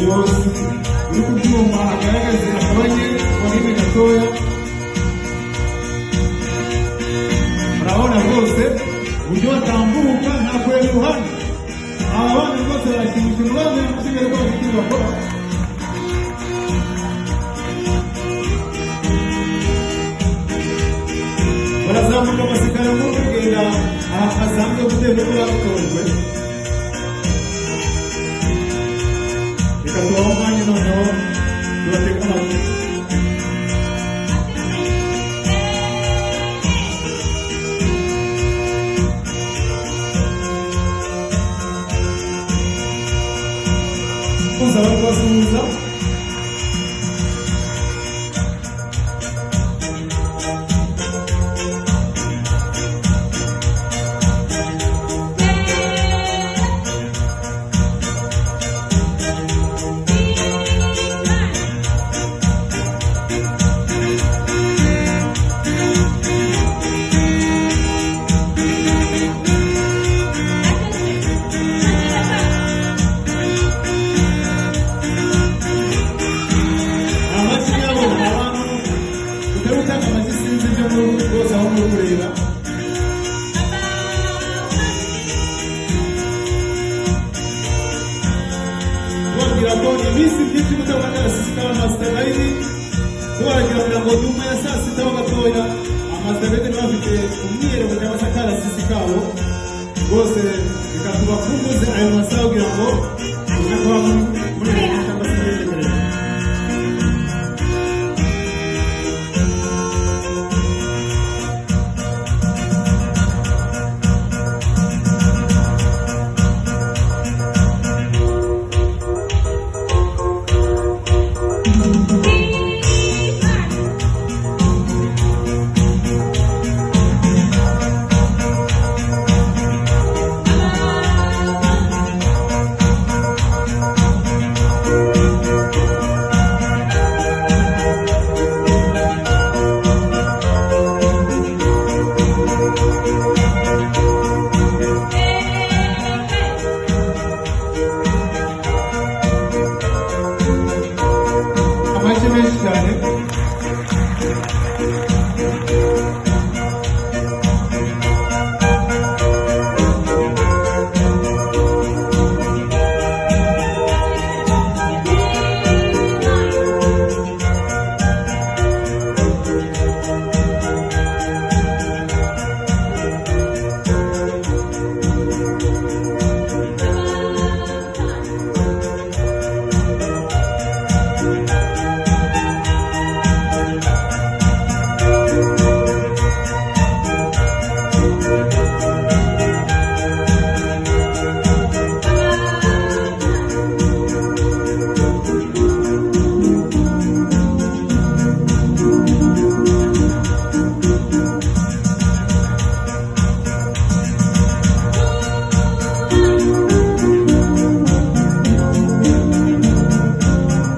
Umuyobozi uri ku byuma agaragaze agabanye volume gatoya. Murabona rwose uburyo batambuka, nta kureba iruhande. Aba bana rwose barashimisha umwana usigaye rwose icyo bakora. Barazamuka amasikara nko kugenda aha hasanzwe gutera uko batojwe. Reka tubahe umwanya noneho tubatege amatwi. Kuza bari kubasuhuza. Amashyi yabo, abantu utari gutanga amashyi, sinzi ibyo muri rwose aho muri kureba. Tubabwira ko iminsi myinshi mutabona akarasisi k'aba master guide, tubaragira kugira ngo nyuma ya saa sita ho gatoya amaster guide niba bafite umwiherero cyangwa se akarasisi kabo rwose, reka tubakumbuze ayo masaha kugira ngo tuze kuba muri cyangwa se muri yegereye. Amashyi menshi cyane.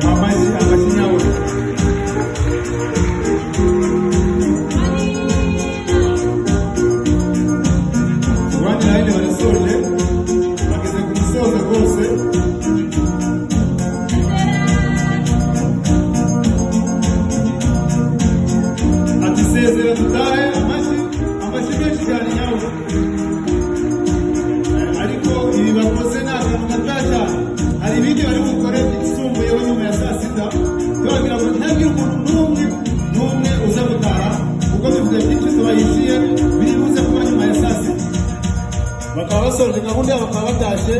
Amashyi, amashyi nyawe. One line, barasoje, bageze ku musozo rwose. Ati sezera dutahe. Amashyi, amashyi menshi cyane nyawe. Ariko ibi bakoze ni akantu gato cyane, hari ibindi bari bukore byisumbuyeho nyuma ya saa sita. Tubabwira ngo ntihagire umuntu n'umwe n'umwe uza gutaha, kuko dufite byinshi tubahishiye biri buze kuba nyuma ya saa sita. Bakaba basoje gahunda yabo, bakaba batashye.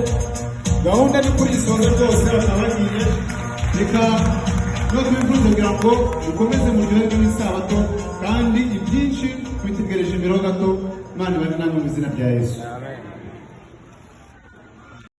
Gahunda ni kuri isoza rwose, bakaba bagiye. Reka no twifuza kugira ngo mukomeze muryoherwe n'isaha.